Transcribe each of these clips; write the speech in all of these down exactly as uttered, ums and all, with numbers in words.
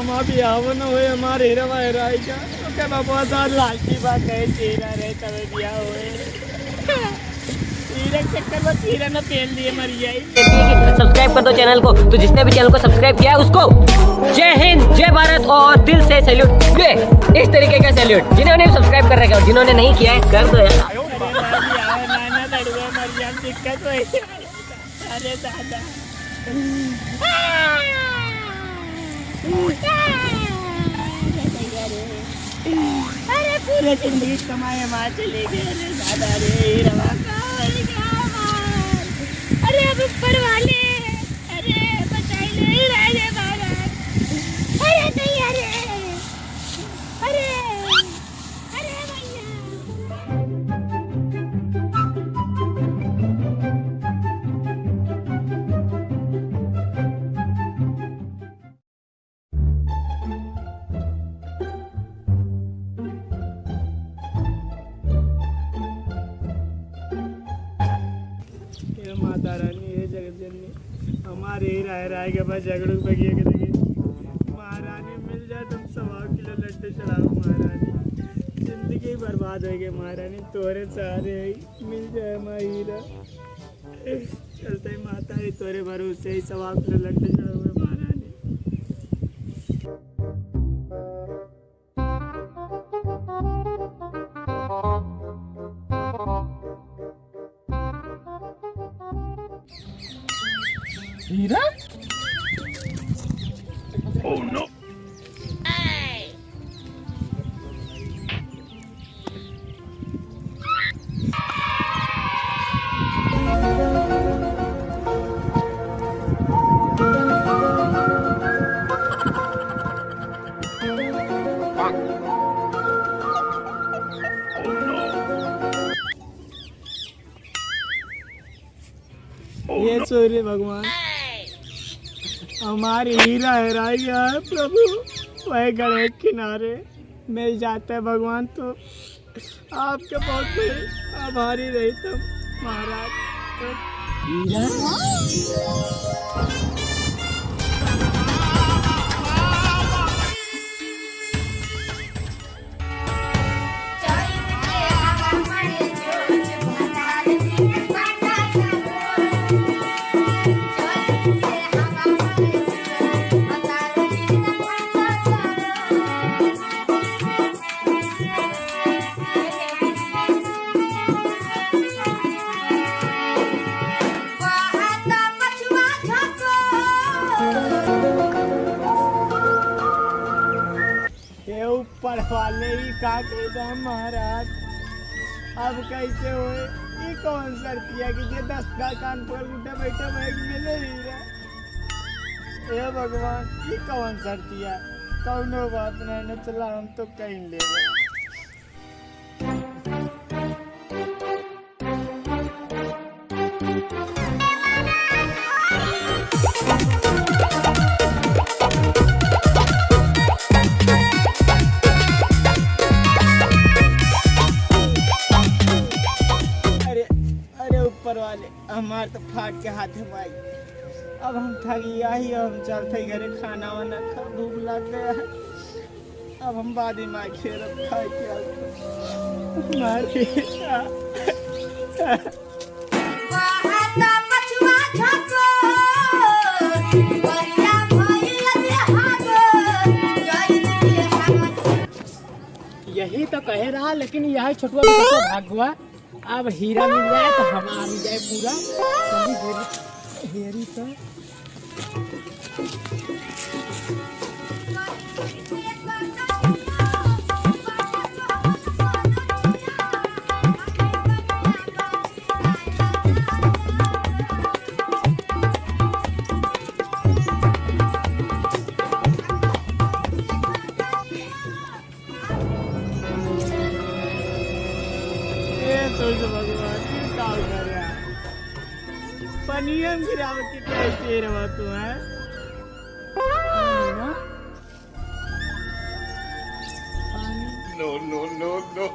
माँ बियाह न होए हमार हीरा भाई राय का, ओके बाबा साथ लालची बात कहे, हीरा रहे तबे बियाह होए। हीरा के चक्कर में हीरा न पेल दिए मर जाए। सब्सक्राइब कर दो चैनल को। तो जिसने भी चैनल को सब्सक्राइब किया है उसको जय हिंद, जय भारत और दिल से सैल्यूट। ये इस तरीके का सैल्यूट। जिन्होंने सब्सक्राइब कर रखा है और जिन्होंने नहीं किया है कर दो यार। अरे भाई, आओ ना, ना, लड़ुआ मर जाए, दिक्कत होए। अरे दादा। अरे पूरे जिंदगी कमाए मार चले गए रे दादा रे, रवा का होई गया हमार? अरे अब ऊपर वाले, अरे बचाई ले रहे रे बाबा। अरे नहीं, अरे, अरे, अरे भैया। हे माता रानी, हे जगत जननी, हमारे ही राय राय के पास झगड़ू बगिया के लगे। महारानी मिल जाए तुम सवा किलो लड्डू चढ़ाओ महारानी। जिंदगी बर्बाद हो गई महारानी, तोरे सहारे है, मिल जाए हमारा हीरा। चलते ही माता है तोरे भरोसे ही सवा किलो लड्डू चढ़ाओ महारानी। हीरा? Oh no! ये सूर्य भगवान, हमारी हीरा हेराई गया है प्रभु, वह गढ़े किनारे मिल जाते भगवान तो आपके बहुत बड़े आभारी रहितम महाराज। हे ऊपर वाले, ई का कइला महाराज? अब कैसे होए? ई कौन शर्तिया कि जे दस गाय कान पकड़ गुड्डा बैठा बैग में ले हीरा? हे भगवान, ई कौन शर्तिया? कौनो बात नहीं, न चला, हम तो कहीं ले गए। अरे, अरे ऊपर वाले, हमार तो फाट के हाथ है भाई। अब हम थक गया ही, अब हम चलते घरे, खाना वाना खा, भूख लग गया है। अब हम बाद में खेलब, खाए के आउब। मार के। यही तो कहे रहा, लेकिन यही छोटुआ के तो भाग हुआ। अब हीरा मिल जाए तो हम आ भी जाए पूरा। चली हेरी, हेरी तो। ए सूर्य भगवान, ये का कर रहा? पनिया में गिरावत के कैसे रहा तू, हैं? No, no, no, no।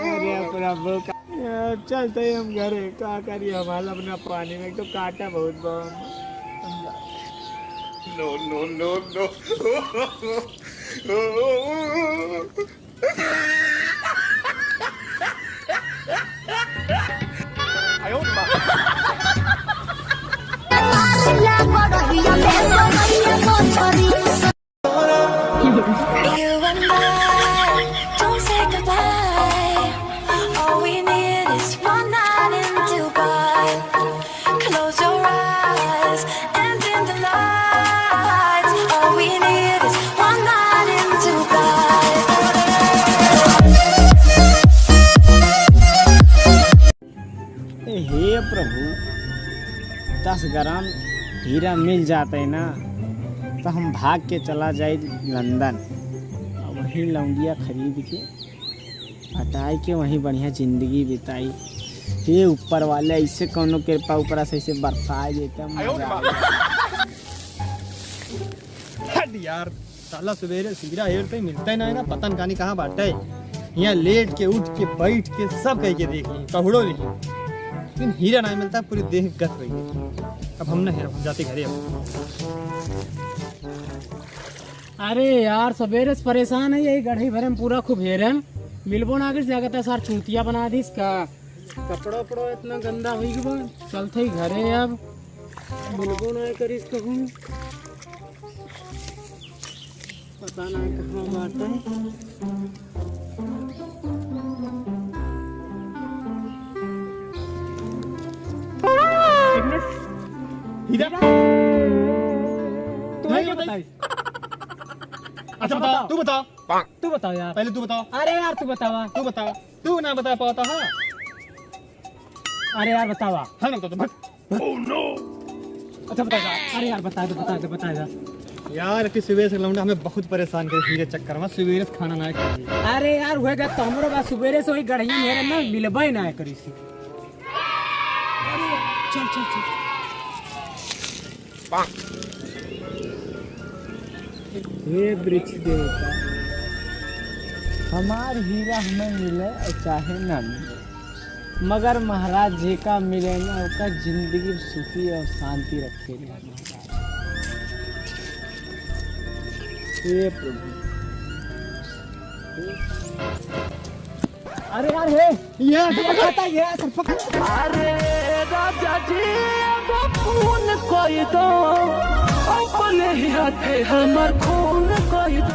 अरे प्रभु, का-, ए, चलते ही हम घरे, का करिए, हम हाल अपना पानी में, एक तो काटा बहुत बा। No, no, no, no। You and I, don't say goodbye. All we need is one night in Dubai. Close your eyes and dim the lights. All we need is one night in Dubai. ए हे प्रभु, दस ग्राम हीरा मिल जाते ना, तो हम भाग के चला जाई लंदन, और वहीं लौंडिया खरीद के, पटाई के, वहीं बढ़िया जिंदगी बिताई। हे ऊपर वाले, ऐसे कौनो कृपा ऊपरा से ऐसे बरसाए देता, मजा आ जाए। हट यार, साला सुबेरे सिगरा हेर कहीं मिलता ही ना है ना, पता न कहानी कहाँ बाटे। यहाँ लेट के, उठ के, बैठ के सब कह के देख ली, कहुड़ो नहीं, लेकिन हीरा ना मिलता, पूरी देह गत हो गई। अब हम ना हेरब, हम जाते घरे अब। अरे यार, सबेरे से परेशान है, यही गढ़ई भरे में पूरा खूब हेरन, मिलबो ना करिस, लागत है सार चूतिया बना दिस का। कपड़ा उपड़ा इतना गंदा होई गवा, चलते ही घरे अब, मिलबो ना करिस कहूँ। पता ना कहाँ बाटे। हीरा? तू नहीं बताई। अच्छा बताओ, तू बताओ। तू बताओ यार। पहले तू बताओ। अरे यार, तू बतावा। तू बताओ। तू ना बता पाता है। अरे यार, बतावा। हाँ ना, बता दो, भट। अच्छा, बता दो। अरे यार, बता दो, बता दो, बता दो। यार, कि सुबह से लौंडा हमें बहुत परेशान करे हीरे चक्कर में, सुबह से खाना ना खाई। अरे यार, हुए गया तो हमरो बात, सुबह से वही गढ़िया मेरे ना मिलबे ना करी सी। चल, चल, चल। हे वृक्ष देवता, हमार हीरा हमें मिले और चाहे ना मिले, मगर महाराज जेका मिले ना, ओका जिंदगी सुखी और शांति रखे रहे महाराज। हे प्रभु। अरे यार, हे, ये ये खाता, ये सब पकड़। अरे राजा जी, एगो खून कोई दो, अपने हाथे हमर खून कोई दो।